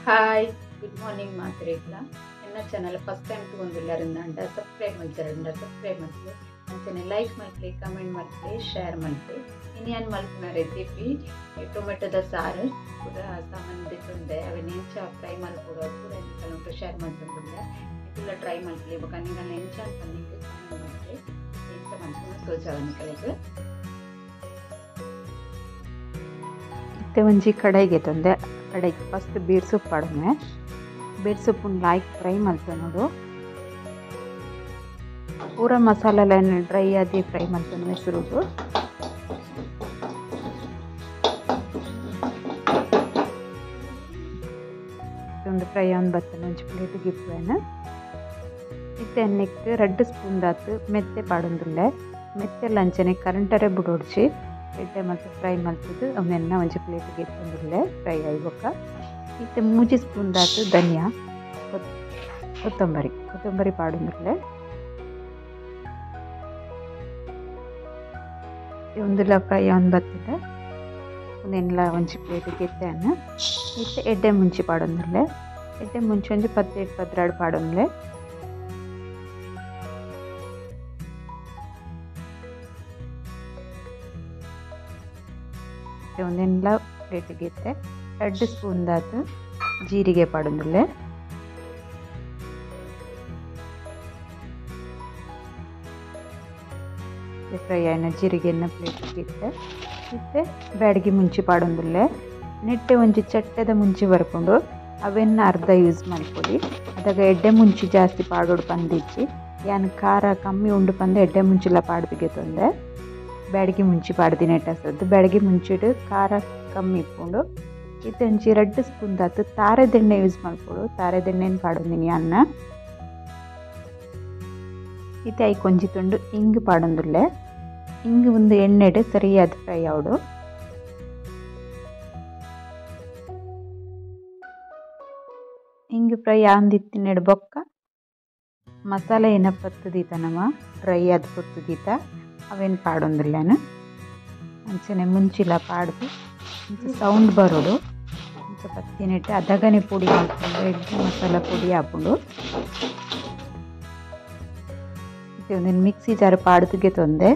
Hi good morning ಮಾತ್ರೇಗ್ಲ ಎನ್ನ channel first time ತಗೊಂಡಿಲ್ಲಾರಿಂದಾಂಡ ಸಬ್ಸ್ಕ್ರೈಬ್ ಮಲ್ಚರಂಡ ಸಬ್ಸ್ಕ್ರೈಬ್ ಮಲ್ಪಲೆ ಅಂಚನೆ ಲೈಕ್ ಮಲ್ಪಲೆ ಕಮೆಂಟ್ ಮಲ್ಪಲೆ ಶೇರ್ ಮಲ್ಪಲೆ. ಇನ್ಯಾನ್ ಮಲ್ಪುನ ರೆಸಿಪಿ ಟೊಮೆಟೊದ ಸಾರು ಪೂರ ಸಾಮಾನು ದೆತ್ತೊಂದೆ ಅವೆನ್ ಎಂಚ ಫ್ರೈ ಮಲ್ಪೊಡು ಅದು ಪೂರ ನಿಕಲ್ನ ಒಟ್ಟು ಶೇರ್ ಮಲ್ತೊಂದುಲ್ಲೆ. ನಿಕುಲ ಟ್ರೈ ಮಲ್ಪಲೆ ಬೊಕ ನಿಕಲ್ನ ಎಂಚ ಪನ್ನಿಗ್ ಕಮೆಂಟ್ ಮಲ್ಪಲೆ ಎಂಚ ಮಲ್ಪುನ ತೋಜಾವ ನಿಕಲೆಗ್. ಇತ್ತೆ ಒಂಜಿ ಕಡಾಯಿಗೆ ತೊಂದೆ ಕಡಾಯಿಗೆ ಫಸ್ಟ್ ಬೀರ್ ಸೊಪ್ಪು ಪಾಡುನೆ. Beer ಸೊಪ್ಪುನ್ ಲಾಯ್ಕ್ fry ಮಲ್ತೊನೊಡು. ಪೂರ ಮಸಾಲೆಲೆನ್ ಡ್ರೈ ಆದಿ ಫ್ರೈ ಮಲ್ತೊನುವೆ ಸುರುಟು. ಒಂದು ಫ್ರೈ ಆನ್ ಬತ್ತನ ಒಂಜಿ ಪ್ಲೇಟ್ ಗಿಪ್ಪುವೆನ್. ಇತ್ತೆ ನೆಕ್ಕ್ ರಡ್ಡ್ ಸ್ಪೂನ್ ದಾತ್ ಮೆತ್ತೆ ಪಾಡೊಂದುಲ್ಲೆ. ಮೆತ್ತೆ ಲಂಚನೆ ಕರಂಟರೆ ಬುಡೊಡ್ಚಿ ಎಡ್ಡೆ ಮಲ್ತ್ ಫ್ರೈ ಮಲ್ತುದು ಅವೆನ್ನ ಒಂಜಿ ಪ್ಲೇಟ್ ಗೆತ್ತೊಂದುಲ್ಲೆ ಫ್ರೈ ಆಯಿ ಬೊಕ್ಕ. ಇತ್ತೆ 3 ಸ್ಪೂನ್ ದಾತ್ ಧನಿಯಾ ಕೊತ್ತಂಬರಿ ಕೊತ್ತಂಬರಿ ಪಾಡೊಂದುಲ್ಲೆ. ಉಂದುಲ ಫ್ರೈ ಆನ್ ಬತ್ತುಂಡ ಉಂದೆನ್ಲ ಒಂಜಿ ಪ್ಲೇಟ್ ಗೆತ್ತೇನ್. ಇತ್ತೆ ಎಡ್ಡೆ ಮುಂಚಿ ಪಾಡೊಂದುಲ್ಲೆ. ಎಡ್ಡೆ ಮುಂಚಿ ಒಂಜಿ 10 12 ಪಾಡೊಂದುಲ್ಲೆ. ಉಂದೆನ್ಲ ಪ್ಲೇಟ್ ಗೆತ್ತೆ 2 ಸ್ಪೂನ್ ದಾತ್ ಜೀರಿಗೆ ಪಾಡೊಂದುಲ್ಲೆ. ಫ್ರೈ ಆಯಿನ ಜೀರಿಗೆನ ಪ್ಲೇಟ್ ಗೆತ್ತೆ. ಇತ್ತೆ ಬ್ಯಾಡಗಿ ಮುಂಚಿ ಪಾಡೊಂದುಲ್ಲೆ. ನೆಟ್ಟೆ ಒಂಜಿ ಚಟ್ಟೆದ ಮುಂಚಿ ಬರ್ಪುಂಡು ಅವೆನ್ನ ಅರ್ಧ ಯೂಸ್ ಮಲ್ಪೊಲಿ. ಅದಾಗ ಎಡ್ಡೆ ಮುಂಚಿ ಜಾಸ್ತಿ ಪಾಡೊಡು ಪಂದಿಜ್ಜಿ. ಯಾನ್ ಖಾರ ಕಮ್ಮಿ ಉಂಡು ಪಂದ್ ಎಡ್ಡೆ ಮುಂಚಿಲ ಪಾಡ್ದಿಗೆ ತೊಂದೆ. ಬ್ಯಾಡಗಿ ಮುಂಚಿ ಪಾಡ್ದಿನ ಸದ್ದು ಬ್ಯಾಡಗಿ ಮುಂಚಿಡು ಖಾರ ಕಮ್ಮಿ ಇಪ್ಪುಂಡು. ಇತ್ತೆ ಒಂಜಿ 2 ಸ್ಪೂನ್ ದಾತ್ ತಾರೆದೆಣ್ಣೆ ಯೂಸ್ ಮಲ್ಪೊಡು. ತಾರೆದೆಣ್ಣೆನ್ ಪಾಡೊಂದಿನಿ ಅನ್ನ. ಇತ್ತೆ ಐಕ್ ಒಂಜಿ ತುಂಡು ಇಂಗು ಪಾಡೊಂದುಲ್ಲೆ. ಇಂಗು ಒಂದು ಎಣ್ಣೆಡ್ ಸರಿಯಾದ ಫ್ರೈ ಆವೊಡು. ಇಂಗು ಫ್ರೈ ಆಂದಿತ್ತಿನೆಡ್ ಬೊಕ್ಕ ಮಸಾಲೆ ಏನ ಪತ್ತು ದೀತ ನಮ ಡ್ರೈ ಆದ್ ಪೊತ್ತು ದೀತ ಅವೇನು ಪಾಡೊಂದುಲ್ಲೆನ್. ಅಂಚನೆ ಮುಂಚಿಲ ಪಾಡ್ದು ಇಂಚ ಸೌಂಡ್ ಬರೋಡು. ಇಂಚ ಪತ್ತಿನೆಟ್ ಅದಗನೆ ಪೊಡಿ ಮಲ್ಪುಂಡು ಎಡ್ಡೆ ಮಸಾಲ ಪೊಡಿ ಆಪುಂಡು. ಇತ್ತೆ ಉಂದೆನ್ ಮಿಕ್ಸಿ ಜಾರ್ ಪಾಡ್ದುಗೆ ತೊಂದೆ.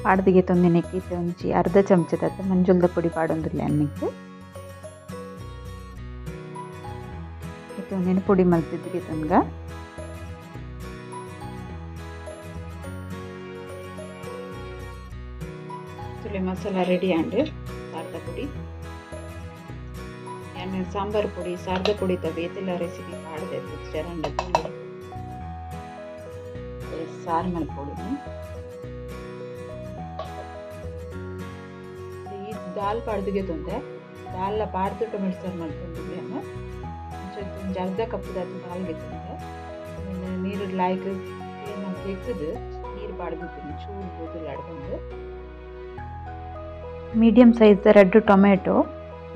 ಪಾಡ್ದಿಗೆ ತೊಂದಿನೆಕ್ ಇತ್ತೆ ಒಂಜಿ ಅರ್ಧ ಚಮಚದಾತ್ ಮಂಜುಲ್ದ ಪೊಡಿ ಪಾಡೊಂದುಲ್ಲೆ ಅನ್ನಕ್ಕೆ. ಇತ್ತೆ ಉಂದೆನ್ ಪೊಡಿ ಮಲ್ತಿದ್ದಿಗೆ ತೊಂದ. ಮಸಾಲ ರೆಡಿ ಆಂಡ್ ಸಾರ್ದ ಪುಡಿ. ಯಾನ್ ಸಾಂಬಾರ್ ಪುಡಿ ಸಾರ್ದ ಪುಡಿ ಬೇತೆಲ್ಲ ರೆಸಿಪಿ ಪಾಡ್ದೆ ಚರಂಡ ಸಾರು ಮಲ್ಪೊಡು. ಈ ದಾಲ್ ಪಾಡ್ದಿಗೆ ತೊಂದೆ. ದಾಲ್ಲ ಪಾಡ್ದು ಟೊಮೆಟೊ ಸಾರು ಮಲ್ತೊಂದುಲ್ಲೆ. ಒಂಜಿ ಅರ್ಧ ಕಪ್ ದಾತ್ ದಾಲ್ ಗೆತ್ತೊಂದೆ. ನೀರು ಲಾಯ್ಕ್ ಕ್ಲೀನ್ ತೆಗ್ದು ನೀರು ಪಾಡ್ದು ಚೂರು ಬೂದುಲ ಅಡ್ಕೊಂಡು. ಮೀಡಿಯಂ ಸೈಜ್ 2 ಟೊಮೆಟೊ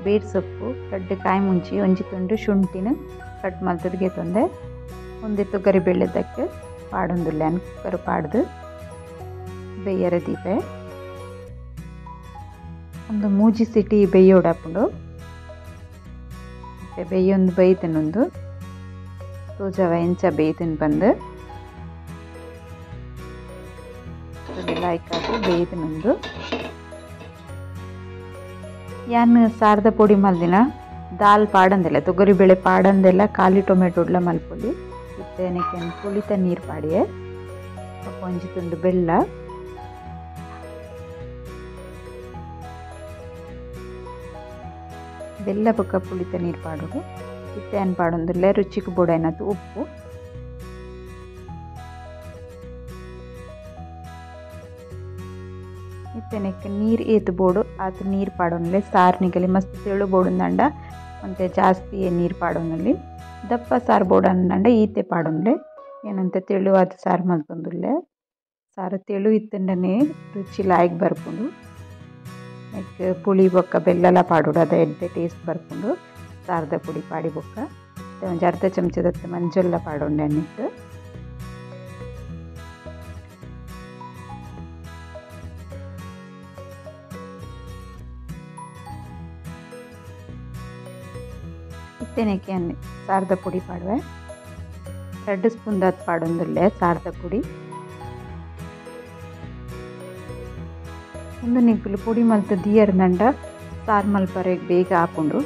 ಬೇರ್ ಸೊಪ್ಪು 2 ಕಾಯಿ ಮುಂಚಿ ಒಂಜಿ ತುಂಡು ಶುಂಠಿನ ಕಟ್ ಮಲ್ತುದು ಗೆತ್ತೊಂದೆ. ಒಂಜಿ ತೊಗರಿ ಬೇಳೆದಕ್ಕೆ ಪಾಡೊಂದುಲ್ಲೆ. ಕುಕ್ಕರ್ ಪಾಡ್ದು ಬೇಯರೆ ದೀಪೆ. ಒಂದು 3 ಸಿಟಿ ಬೇಯೋಡಾಪುಂಡು. ಮತ್ತೆ ಬೇಯೊಂದು ಬೇಯ್ತನೊಂದು ತೋಜವ ಎಂಚ ಬೇಯ್ತನ್ ಬಂದು ಲಾಯ್ಕಾದ್ ಬೇಯ್ತನೊಂದು. ಯಾನ್ ಸಾರ್ದ ಪೊಡಿ ಮಲ್ದಿನ ದಾಲ್ ಪಾಡಂದಿಲ್ಲ ತೊಗರಿ ಬೇಳೆ ಪಾಡಂದೆಲ್ಲ ಖಾಲಿ ಟೊಮೆಟೊಡ್ಲ ಮಲ್ಪೊಲಿ. ಇತ್ತೆ ನೆಕ್ಕೆ ಪುಳಿತ ನೀರು ಪಾಡಿಯೆ. ಒಂಜಿ ತುಂಡು ಬೆಲ್ಲ ಬೆಲ್ಲ ಬೊಕ್ಕ ಪುಳಿತ ನೀರು ಪಾಡೋಡು. ಇತ್ತೆ ಯಾನ್ ಪಾಡೊಂದುಲ್ಲೆ ರುಚಿಕ್ ಬೋಡಾಯಿನಾತ್ ಉಪ್ಪು. ಇತ್ತೆ ನೆಕ್ ನೀರು ಏತ್ ಬೋಡು ಆತ್ ನೀರು ಪಾಡೊಂದುಲ್ಲೆ. ಸಾರು ನಿಗಲಿ ಮಸ್ತ್ ತೆಳು ಬೋಡುಂದಂಡ ಒಂತೆ ಜಾಸ್ತಿ ನೀರು ಪಾಡೊಂದುಲ್ಲೆ. ದಪ್ಪ ಸಾರು ಬೋಡಂದಂಡ ಈತೆ ಪಾಡೊಂದುಲ್ಲೆ. ಏನಂತೆ ತೆಳುವಾದ ಸಾರು ಮಲ್ತೊಂದುಲ್ಲೆ. ಸಾರು ತೆಳು ಇತ್ತಂಡನೆ ರುಚಿ ಲಾಯ್ಕ್ ಬರ್ಪುಂಡು. ನೆಕ್ ಪುಳಿ ಬೊಕ್ಕ ಬೆಲ್ಲಲ ಪಾಡೋಡು ಅದ ಎಡ್ಡೆ ಟೇಸ್ಟ್ ಬರ್ಪುಂಡು. ಸಾರ್ದ ಪುಡಿ ಪಾಡಿ ಬೊಕ್ಕ ಒಂಜಿ ಅರ್ಧ ಚಮಚದತ್ತ ಮಂಜೊಲ್ಲ ಪಾಡೊಂಡೆ ಅನ್ನಿಟ್ಟು. ಇತ್ತೆನೆಕ್ಕೆ ಸಾರದ ಪುಡಿ ಪಾಡುವೆ 2 ಸ್ಪೂನ್ ದಾತ್ ಪಾಡೊಂದುಲ್ಲೆ ಸಾರದ ಪುಡಿ ಉಂದು ನಿಕುಲು ಪೊಡಿ ಮಲ್ತ್ ದಿಯರ್ನಂಡ ಸಾರ್ ಮಲ್ಪರೆಗ್ ಬೇಗ ಆಪುಂಡು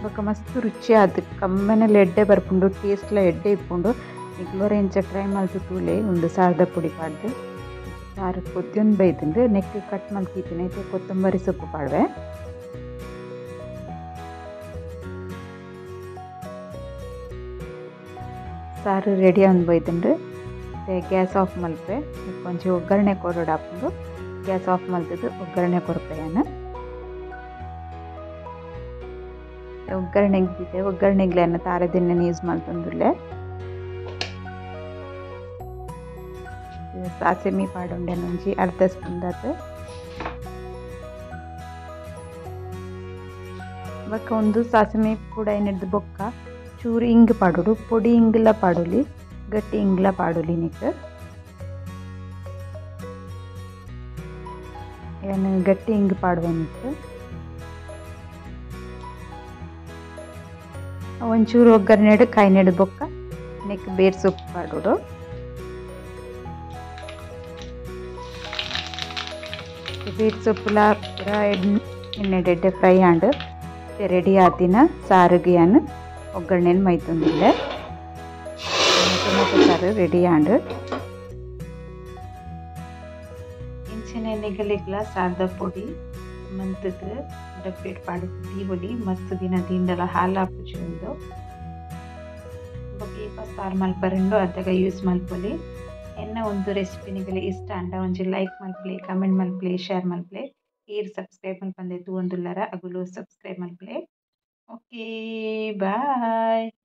ಬೊಕ್ಕ ಮಸ್ತ್ ರುಚಿ ಆದ್ ಕಮ್ಮೆನೆಲ ಎಡ್ಡೆ ಬರ್ಪುಂಡು ಟೇಸ್ಟ್ಲ ಎಡ್ಡೆ ಇಪ್ಪುಂಡು ನಿಕುಲು ಎಂಚ ಟ್ರೈ ಮಲ್ತ್ ತೂಲೆ ಉಂದು ಸಾರದ ಪುಡಿ ಪಾಡ್ದು ಸಾರು ಕೊದ್ಯೊಂದು ಬೈದುಂಡು ನೆಕ್ ಕಟ್ ಮಲ್ತಿತ್ತಿನ ಇತ್ತೆ ಕೊತ್ತಂಬರಿ ಸೊಪ್ಪು ಪಾಡುವೆ ಸಾರು ರೆಡಿ ಆವೊಂದು ಬೈದುಂಡು ಗ್ಯಾಸ್ ಆಫ್ ಮಲ್ಪೆ ಒಂಜಿ ಒಗ್ಗರಣೆ ಕೊರೊಡಾಪುಂಡು ಗ್ಯಾಸ್ ಆಫ್ ಮಲ್ತುದು ಒಗ್ಗರಣೆ ಕೊರ್ಪೆ ಯಾನ್ ಒಗ್ಗರಣೆಗೆ ದೀತೆ ಒಗ್ಗರಣೆಗ್ಲ ಯಾನ್ ತಾರೆದೆಣ್ಣೆನ್ ಯೂಸ್ ಮಲ್ತೊಂದುಲ್ಲೆ ಸಾಸಿಮೆ ಪಾಡೊಂಡೆ ಒಂಜಿ ಅರ್ಧ ಸ್ಪೂನ್ ದಾತ್ ಬೊಕ್ಕ ಉಂದು ಸಾಸಿಮೆ ಪುಡಾಯಿನೆಡ್ದ್ ಬೊಕ್ಕ ಚೂರು ಇಂಗ್ ಪಾಡೊಡು ಪೊಡಿ ಇಂಗ್ಲ ಪಾಡೊಲಿ ಗಟ್ಟಿ ಇಂಗ್ಲ ಪಾಡೊಲಿ ನೆಕ್ ಯಾನ್ ಗಟ್ಟಿ ಇಂಗ್ ಪಾಡುವೆ ನೆಕ್ ಒಂಚೂರು ಒಗ್ಗರಣೆಡ್ ಕಾಯಿನೆಡ್ ಬೊಕ್ಕ ನೆಕ್ ಬೇರ್ ಸೊಪ್ಪು ಪಾಡೊಡು ಬೇರ್ ಸೊಪ್ಪುಲ ಪೂರ ಎಣ್ಣೆಡ್ ಎಡ್ಡೆ ಫ್ರೈ ಆಂಡ್ ರೆಡಿ ಆತಿನ ಸಾರುಗು ಯಾನ್ ಒಗ್ಗರಣೆನ್ ಮೈತೊಂದುಲ್ಲೆ ಟೊಮೆಟೊ ಸಾರು ರೆಡಿ ಆಂಡ್ ಇಂಚಿನ ನಿಗಲೆಗ್ಲ ಸಾರದ ಪೊಡಿ ಮಂತುದು ಡಬ್ಬಿಡ್ ಪಾಡ್ದ್ ದೀವೊಲಿ ಮಸ್ತ್ ದಿನ ದೀಂಡಲ ಹಾಲ್ ಆಪುಜಿ ಉಂದು ಬೊಕ್ಕ ಏಪ ಸಾರು ಮಲ್ಪರೆಂಡು ಅದಾಗ ಯೂಸ್ ಮಲ್ಪೊಲಿ ಎನ್ನ ಒಂದು ರೆಸಿಪಿ ನಿಗಲೆ ಇಷ್ಟ ಆಂಡ ಒಂಜಿ ಲೈಕ್ ಮಲ್ಪುಲೆ ಕಮೆಂಟ್ ಮಲ್ಪುಲೆ ಶೇರ್ ಮಲ್ಪುಲೆ ಏರ್ ಸಬ್ಸ್ಕ್ರೈಬ್ ಮಲ್ಪಂದೆ ತೂವೊಂದುಲ್ಲರ ಅಗುಲು ಸಬ್ಸ್ಕ್ರೈಬ್ ಮಲ್ಪುಲೆ. Okay bye.